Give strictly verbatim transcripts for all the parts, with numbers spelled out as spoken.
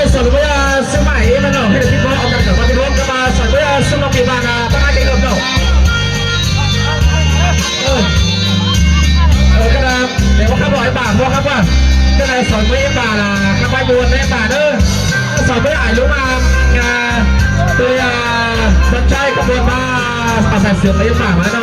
Ê, sỏn ꞌmá ꞌsứ ꞌmạy ꞌí ꞌmắn ꞌnọ, ꞌhế ꞌpi ꞌcọ ꞌcọ ꞌcọ ꞌmá ꞌpi ꞌcọ ꞌcọ ꞌmá sỏn ꞌmá ꞌsứ ꞌmá ꞌpi ꞌmắn ꞌnọ, ꞌtáng ꞌmá ꞌdệt ꞌlộm ꞌnọ. Ơ, ơ, ꞌcọ ꞌnạ, ꞌdệt ꞌmá khắp ꞌlọ ꞌi ꞌpạ, ꞌmá khắp ꞌva. ꞌCọ ꞌnạ sỏn ꞌmá ꞌi ꞌpạ ꞌnạ, khắp ꞌmá buôn ꞌi ꞌpạ ꞌnớ. Sỏn ꞌmá ải ꞌlụk ꞌmá, ꞌa, ꞌtoi, ꞌa, bón ꞌchái khắp buôn ꞌmá, ꞌa, sai sương ꞌi ꞌpạ ꞌmắn ꞌnọ.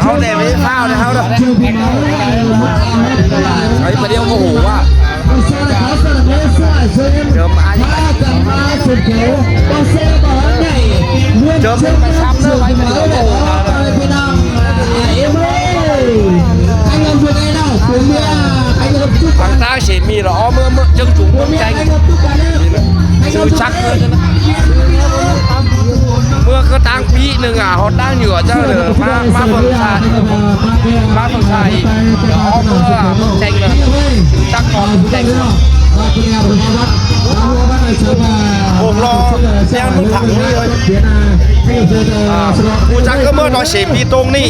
ꞌHáu đảy ꞌmí phao đảy ꞌháu đảy. Ấy, ꞌmá điêu ꞌmá hủ ꞌva. Chớm ai. Chớm ꞌmí pay sắm ꞌnớ, ꞌmá điêu ꞌmá hủ. Păng ꞌtáng ꞌsê ꞌmí lỏ ók ꞌmưa ꞌmưa ꞌchương chúng ꞌmưa cheng. Sư chắc ꞌmưa ꞌchớ ꞌnớ. ꞌMưa ꞌcọ ꞌtáng ꞌpi ꞌnưng à, ꞌhọt ꞌtáng nhựa ꞌchớ đơ, ꞌmá, ꞌmá ꞌphượng sai. ꞌMá ꞌphượng sai. Đơ ók ꞌmưa ꞌmưa cheng đơ. Sư chắc ꞌmưa cheng đơ. Ôm lo, ꞌlẹo ꞌmưa thẳng ꞌnị ơi. À, ꞌcú chắc ꞌcọ ꞌmưa ꞌnọi ꞌsê ꞌpi tông ꞌnị.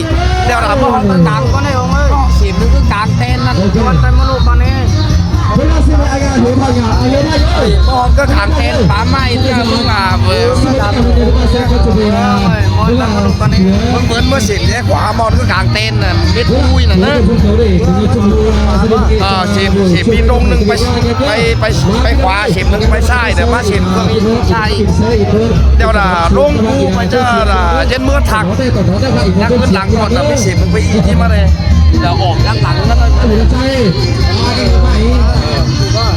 ꞌLẹo đả ꞌmưa ꞌhọt ꞌcọ cang ꞌcọ ꞌnị ông ơi. ꞌSê ꞌmưa ꞌcọ cang ten ꞌnặn. ꞌMưa ꞌhọt ꞌcọ cang ten pá ꞌmá ꞌnị ꞌmưa ꞌmưa. ꞌMưa ꞌmưa ꞌmưa ꞌsê ꞌlẹo khua ꞌmưa ꞌcọ cang ten ꞌnặn, mết ꞌmui ꞌnặn ꞌnớ. Ờ, ꞌsê, ꞌsê ꞌpi tông ꞌnưng pay, pay, pay, pay khua, ꞌsê ꞌnưng pay sai, đơ ꞌmá ꞌsê ꞌnưng sai. ꞌLẹo đả ꞌlống ꞌcú pay ꞌchớ đả ꞌdệt ꞌmưa thẳng. Nhắc ꞌmưa lăng ꞌhọt đả ꞌmí ꞌsê ꞌnưng pay ꞌnị ꞌmá đảy. Đả ỏm nhắc lăng ꞌnặn.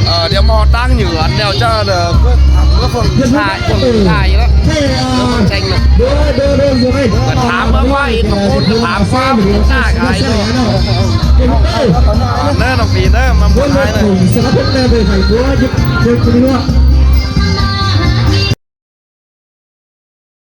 Ờ, ꞌlẹo ꞌmưa ꞌtáng nhựa ꞌlẹo ꞌchớ đơ ꞌmưa ꞌphượng sai, ꞌphượng sai ꞌnớ. Cheng ꞌnớ. Đả thảm ꞌmưa ꞌmá ꞌnị, ꞌmưa ꞌcốn đả thảm ꞌmưa ꞌphượng sai cái ꞌnớ. ꞌNớ ꞌnọng ꞌpi ꞌnớ, ꞌmá ꞌphượng sai ꞌnớ.